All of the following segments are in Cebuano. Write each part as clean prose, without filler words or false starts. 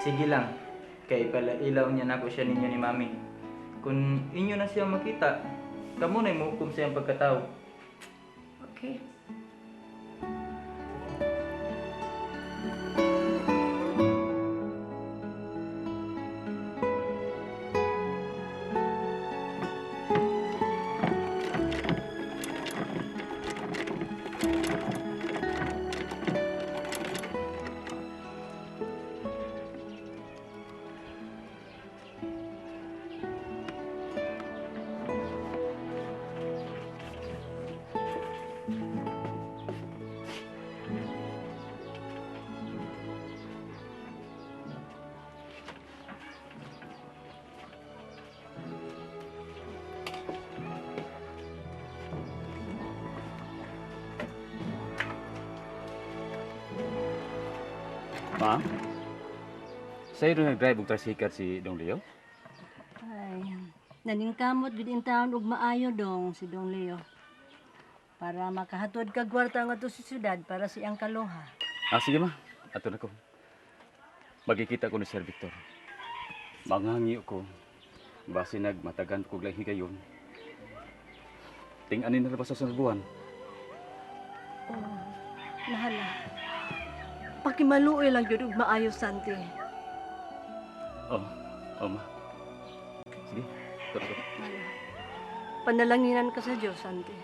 Sige lang, kay pala ilaw niya nako siya ninyo ni Mami. Kung inyo na siya makita, kamo na muhukom sa iyang pagkatao. Okay. Ma? Sa'yo rin nag-drive og tricycle si Dong Leo? Ay, naningkamot gud in town og maayo dong si Dong Leo. Para makahatod kag kwarta ngadto sa syudad para sa iyang kaloha. Ah, sige ma. Ato na ko. Magkikita ko ni Sir Victor. Manghangiw ko. Base nagmatagan ko lang higayon. Ting-anin na ba sa sunod buwan? Oh, nahala. Pakimaluoy lang gyud og maayo, Santi. Oh, oh ma. Sige, ato na ko. Nahala. Panalanginan ka sa Dios, Santi.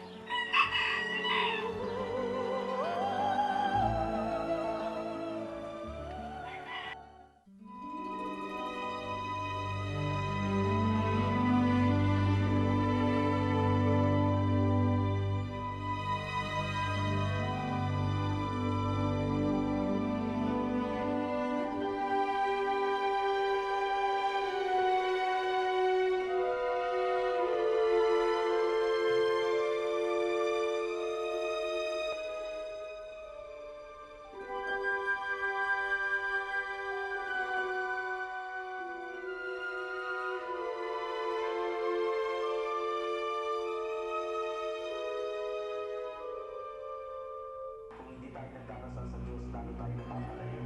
Kung hindi tayo nagdarasal sa Diyos, lalo tayo napapalayo.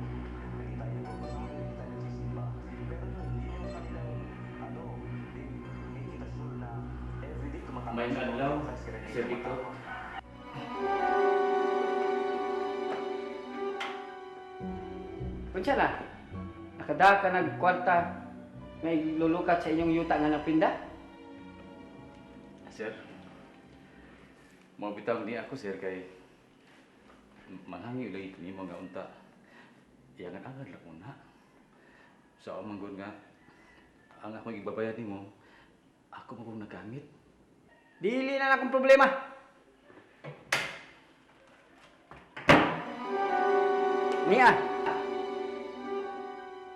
Hindi tayo nagpapasal, hindi tayo nagsisimba. Pero yun yung kanilang, ano, they make it a rule na everyday tumatawag May sila. adlaw, Sila Sir Victor. Unsa na? Nakadala ka nag kwarta nga ilulukat sa inyong yuta nga napinda? Sir, mabitaw ni ako sir kay manghangyo lagi kini mga unta. Iyangan-angan lang una. Sa so, manggod nga ang akong igbabayad nimo, ako mo kong nagamit. Dili na akong problema. Niya,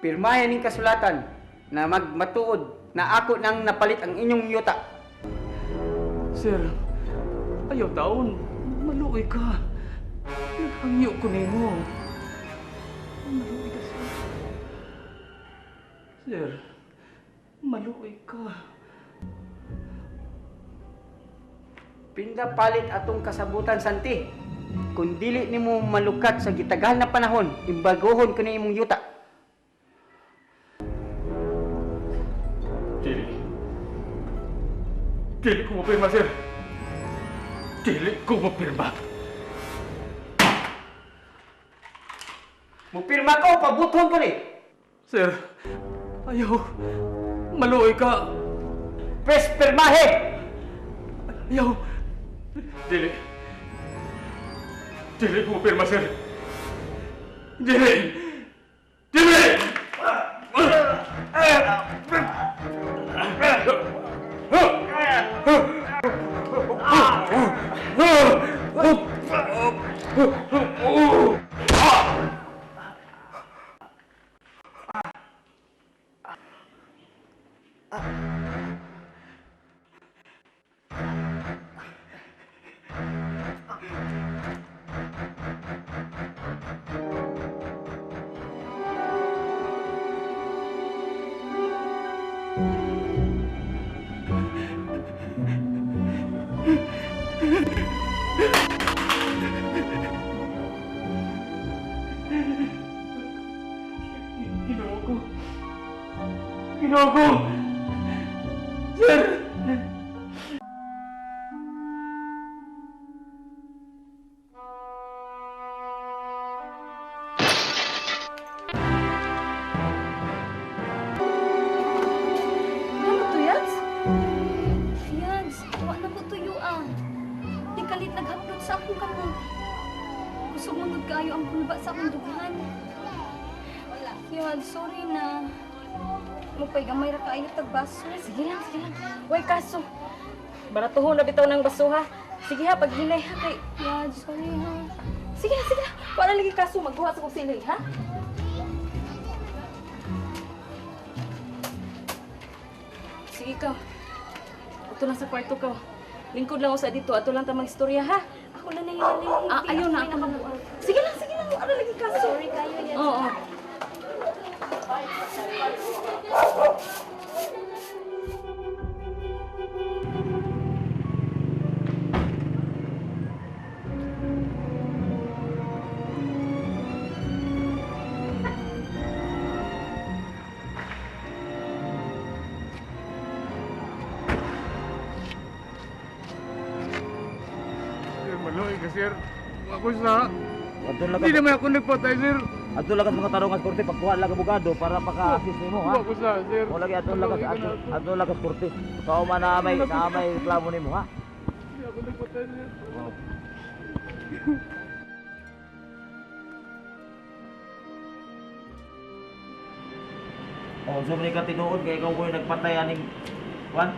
pirmahan ning kasulatan na magmatuod na ako nang napalit ang inyong yuta. Sir, ayaw taon, maluoy ka. Naghangyo ko nimo. Maluoy ka, sir. Sir, maluoy ka. Pinda palit atong kasabutan, Santi. Kung dili nimo malukat sa gitagal na panahon, imbagohon ko ni imong yuta. Dili. Dili ko mapirma, sir. Dili ko mapirma. Mupirma ko, pabuthon ko ni. Sir, ayaw. Maluoy ka. Pres pirmahe! Ayaw. Dili. Dili ko mapirma, sir. Dili. Dili! Ginoo ko. Ginoo ko! Sir! Ano to, Yads? Yads, wa na ko tuyo ah. Di kalit naghaplot sa akong kamot. Kusog man gud kaayo ang kulba sa akong dughan. Yads, sorry na. Mupay gamay ra kaayo tag baso. Sige lang, sige lang. Way kaso. Baratuhon na bitaw ng baso ha. Sige ha, paghinay ha kay. Yads, sorry ha. Sige na, sige na. Wala lagi kaso magkuha sa kong silay ha. Sige ka. Ato lang sa kwarto ka. Lingkod lang ako sa dito. Ato lang ta magstorya ha. Ako na nahihili. Ah, ayaw na ako. Sige lang, sige lang. Wala lagi kaso. Sorry kayo, Yads. Oo. Sir, maluoy ka, sir. Ako sa... Adto lang Hindi naman ako nagpatay, sir. Adto lang ka mga tarong sa korte pagkuha lang abogado para paka-assist nimo ha. Ako sa, sir. Mo lagi adto lang Maluoy ka adto na. adto lang sa korte. Sao man na may reklamo nimo ha. Hindi ako nagpatay, sir. Oh, so man ka tinuod kay ikaw ko'y nagpatay aning kwan?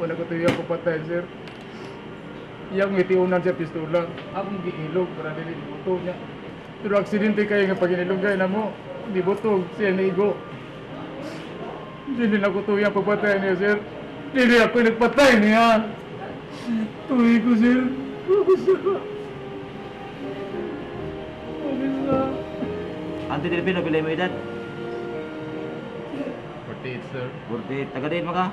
Wala ko tuyo ako patay, sir. Iyang ngitiunan siya pistola. Akong giilog para dili buto niya. Pero aksidente kayo nga pag inilugay na mo. Di butog, siya naigo. Dili na ko tuyo ang pagpatay niya, sir. Dili ako nagpatay niya. Tuwi ko, sir. Ako sa... Ako sa... Ante Delfino pilay mo edad? 48, sir. 48. Taga diin man ka?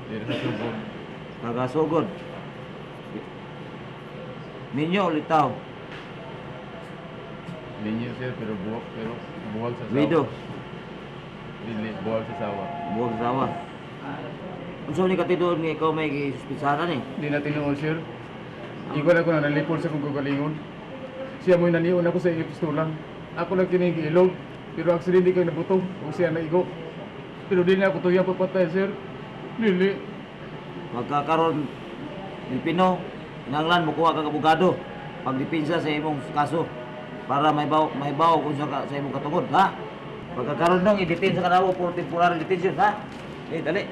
Dili sa subong. Taga Sugod. Ninyo ulitaw. Linyo, sir, pero buwag, pero buwag sa sawa. Wido, Dili, buwag sa sawa. buwag sa sawa. Unsa ni katinuod nga ikaw may gisuspitsahan ni? Hindi na tinuod, sir. Igual ako na nalipol sa kong kagalingon. Siya mo'y nanion ako sa iyo pistola. Ako lang kining giilog. Pero aksidente kayo nabuto. O siya naigo. Pero di na ako tuyang papatay, sir. Dili. Magkakaroon Pilipino, kinahanglan mokuha kag abogado pagdepensa sa imong kaso para may baw kung sa, sa imong katungod, ha? Pagkakaroon nung i-detain sa kanawo for temporary detention, ha? Eh, dali.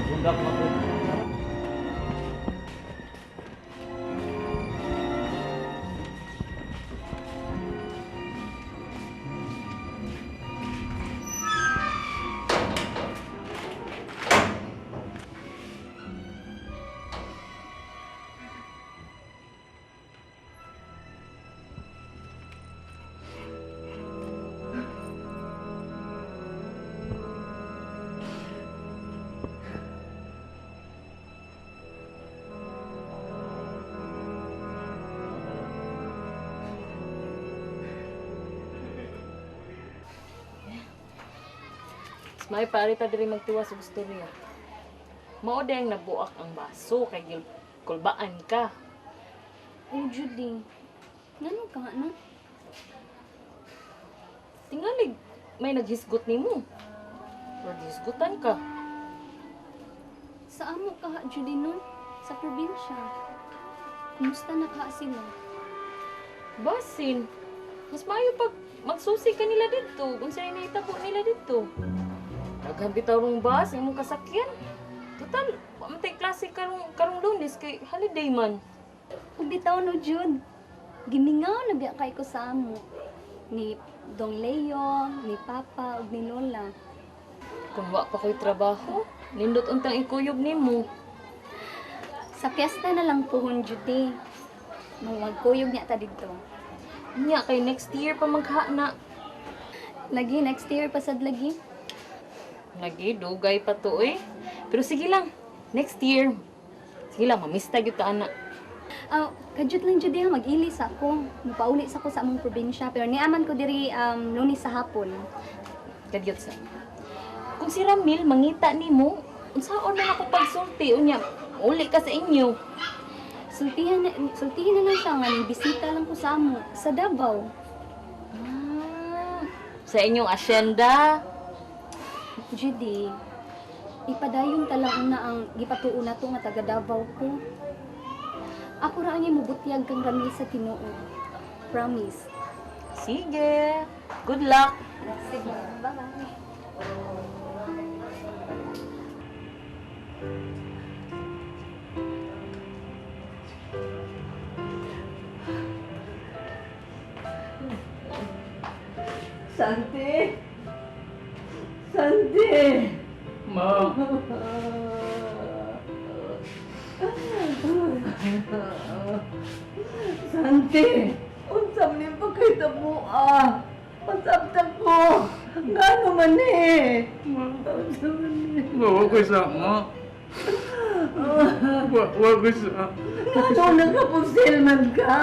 Sundap mo. Mas may pare ta diri magtuwa sa istorya. Mao dayang nabuak ang baso kay gil kulbaan ka. Oh, Judy. Ngano ka nga na? Tingalig may naghisgot nimo. Or gihisgutan ka. Sa amo ka ha, Judy, nun? Sa probinsya. Kumusta na ka sila? Basin. Mas maayo pag magsusi ka nila dito. Kung sila nahitabo nila dito. Daghan bitaw rong bus, imong kasakyan. Total, wa man tay klase karong karong Lunes kay holiday man. Ug bitaw no, Jude. Gimingaw na biya kay ko sa amo. Ni Dong Leo, ni Papa, ug ni Lola. Kung wa pa ko'y trabaho, nindot untang ikuyog nimo. Sa piyesta na lang puhon, Judy. Magkuyog niya ta didto. Nya kay next year pa maghana. Lagi, next year pasad lagi. Lagi dugay pa to eh. Pero sige lang, next year. Sige lang, mamista gyud ta ana. Ah, kadyot lang jud diha mag-ilis ako. Mupauli sa ko sa among probinsya pero niaman ko diri Lunes sa hapon. Kadyot sa. Kung si Ramil mangita nimo, unsaon man ako pagsulti unya uli ka sa inyo. Sultihan na lang siya nga ning bisita lang ko sa amo sa Davao. Ah, sa inyong asyenda. Judy, ipadayon ta lang una ang gipatuo nato nga taga Davao ko. Ako ra ang mubutyag kang Ramil sa tinuod. Promise. Sige. Good luck. Sige, bye-bye. Santi! Santi! Ma, Santi! Unsa man yung pagkahitabo ah? Pasabta ko! Ngano man eh? Unsa man eh? ma, wa ko'y sa, ma. Wa ko'y sa. Ngano nagkapusil man ka?